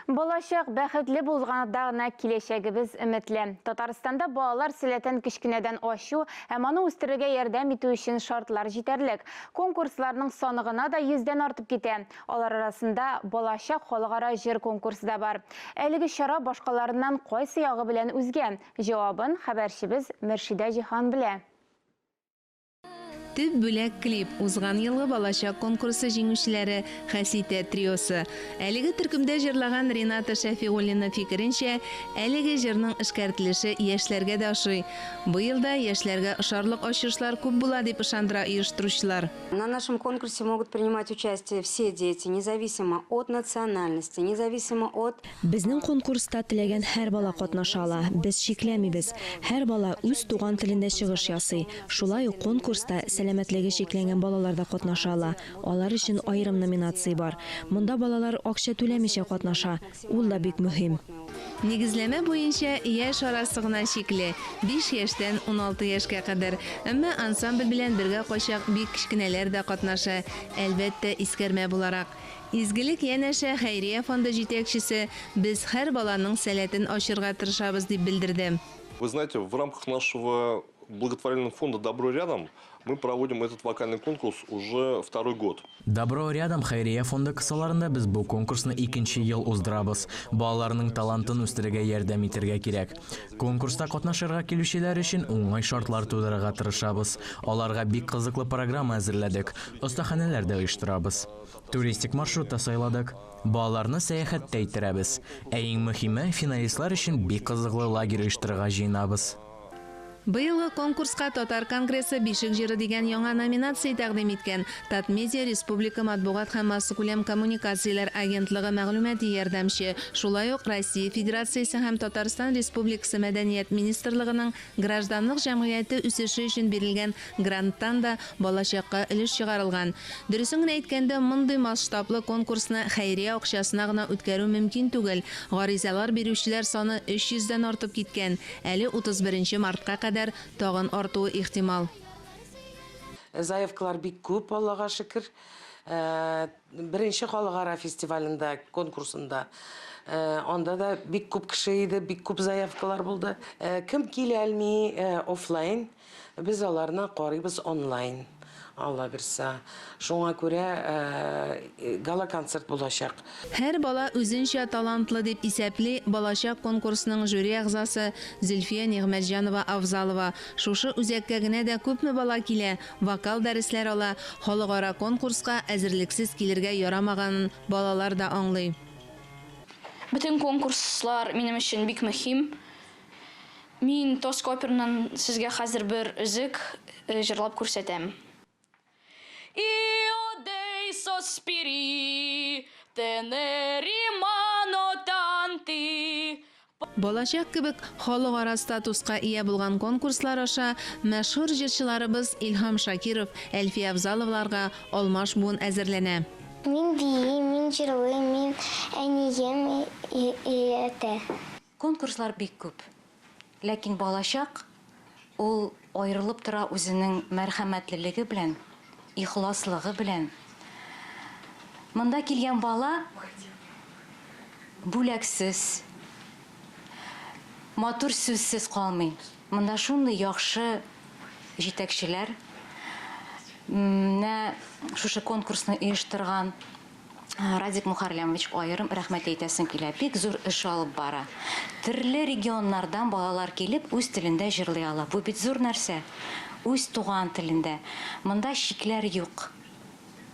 Балачак бәхетле булганда гына киләчәгебез өметле. Татарстанда балалар сәләтен кечкенәдән ачу һәм аны үстерергә ярдәм итү өчен шартлар җитәрлек. Конкурсларның саны гына да йөздән артып китә. Алар арасында Балачак халыкара җыр конкурсы да бар. Әлеге чара башкаларыннан кайсы ягы белән үзгә? Җавабын хәбәрчебез Мөршидә Җиһан белә. Төп бүләк клип, узган елгы Балачак конкурсы җиңүчеләре Хәситә триосы. Әлеге төркемдә җырлаган Рената Шәфигуллина фикеренчә, әлеге җырның эшкәртелеше яшьләргә дә ошый. Быел да яшьләргә ошарлык ачышлар күп була, дип ышандыра оештыручылар. На нашем конкурсе могут принимать участие все дети, независимо от национальности, независимо от. Безнең конкурста теләгән һәр бала катнаша ала, без чикләмибез. Һәр бала үз туган телендә чыгыш ясый. Шулай ук конкурста сәламәтлеге чикләнгән балалар да катнаша ала, алар өчен аерым номинация бар. Монда балалар акча түләмичә катнаша, ул да бик мөһим. Нигезләмә буенча, яшь арасы гына чикле, биш яшьтән 16 яшькә кадәр. Әмма ансамбль белән бергә кайчак бик кечкенәләр дә катнаша, әлбәттә, искәрмә буларак. Изгелек янәшә хәйрия фонды җитәкчесе, Без һәр баланың сәләтен ачырга тырышабыз, дип белдерде. Вы знаете, в рамках нашего благотворительного фонда «Добро рядом» мы проводим этот вокальный конкурс уже второй год. Добро рядом хәйрия фонды кысаларында без бу конкурсны икенче ел уздырабыз. Балаларның талантын үстерергә ярдәм итәргә кирәк. Конкурста катнашырга килүчеләр өчен уңай шартлар тудырырга тырышабыз. Аларга бик кызыклы программа әзерләдек. Остаханәләр дә оештырабыз. Туристик маршрут та сайладык. Балаларны сәяхәт тә иттерәбез. Ә иң мөһиме, финалистлар өчен бик кызыклы лагерь оештырырга җыенабыз. Быелгы конкурска Татар конгрессы Бишек җыры дигән яңа номинация тәкъдим иткән. Татмедиа республика матбугат һәм массакүләм коммуникацияләр агентлыгы мәгълүмати ярдәмче, шулай ук Россия Федерациясе һәм Татарстан Республикасы Мәдәният министрлыгының Гражданлык җәмгыяте үсеше өчен бирелгән гранттан да балачакка өлеш чыгарылган. Дөресен генә әйткәндә, мондый масштаблы конкурсны хәйрия акчасына гына үткәрү мөмкин түгел. Гаризалар бирүчеләр саны 300 дән артып киткән. Әле 31 нче мартка кадәр тагын артуы ихтимал. Заявкалар бик күп, Аллага шөкер. Беренче халыкара фестивалендә, конкурсында анда да бик күп кеше иде, бик күп заявкалар булды. Кем килә алмый офлайн, без аларны карыйбыз онлайн. Алла бирса. Шуңа күрә гала-концерт булачак. Һәр бала үзенчә талантлы, дип исәпли Балачак конкурсының жюри әгъзасы Зөлфия Нигъмәтҗанова-Авзалова. Шушы үзәккә генә дә күпме бала килә, Вокал дәресләр ала, халыкара конкурска әзерлексез килергә ярамаганын балалар да аңлый. Бөтен конкурслар минем өчен бик мөһим. Мин Тоска оперыннан сезгә хәзер бер өзек җырлап күрсәтәм. Io dei sospiri te ne rimano tanti. Балачак кебек халыкара статуска ия булган конкурслар аша мәшһүр җырчыларыбыз Илһам Шакиров, Әлфия Авзаловаларга алмаш буын әзерләнә. Мин биим, мин җырлыйм, мин әнием өйрәтә. Конкурслар бик күп. Ләкин балачак ул аерылып тора үзенең мәрхәмәтлелеге белән, ихласлыгы белән. Монда килгән бала бүләксез, матур сүзсез калмый. Монда шундый яхшы җитәкчеләр, менә шушы конкурсны оештырган Радик Мухарлямович аерым рәхмәт әйтәсем килә. Бик зур эш алып бара. Төрле регионнардан балалар килеп, үз телендә җырлый ала. Бу бит зур нәрсә. Үз туган телендә. Монда чикләр юк.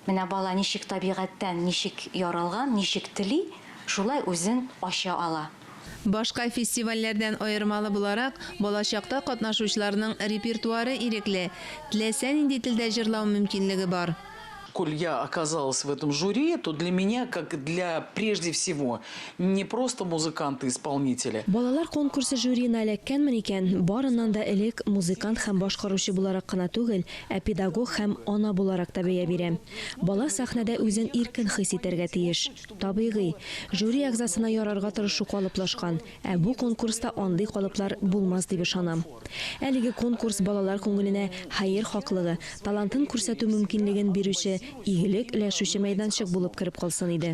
Менә бала ничек табигатьтән ничек яралган, ничек тели, шулай үзен ача ала. Башка фестивальләрдән аермалы буларак, Балачакта катнашучыларның репертуары ирекле, теләсә нинди телдә җырлау мөмкинлеге бар. Коль я оказалась в этом жюри, то для меня, как для, прежде всего, не просто музыканта-исполнителя. Балалар конкурсы жюриена эләккәнмен икән, барыннан да элек, музыкант һәм башкаручы буларак кына түгел, ә педагог һәм ана буларак та бәя бирәм. Бала сәхнәдә үзен иркен хис итәргә тиеш. Табигый, жюри әгъзасына ярарга тырышу калыплашкан, Ә бу конкурста андый калыплар булмас дип ышанам. Әлеге конкурс балалар күңеленә хәер-хаклыгы, талантын күрсәтү мөмкинлеген бирүче, игелек өләшүче мәйданчык булып кереп калсын иде.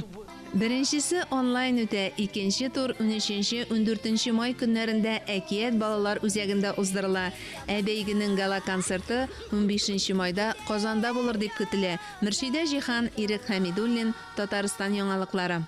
Беренчесе онлайн үтә, икенче тур унөченче, ундүртенче май көннәрендә Әкият балалар үзәгендә уздырыла. Ә бәйгенең гала-концерты унбишенче майда Казанда булыр дип көтелә. Мөршидә Җиһан, Ирек Хәмидуллин, Татарстан яңалыклары.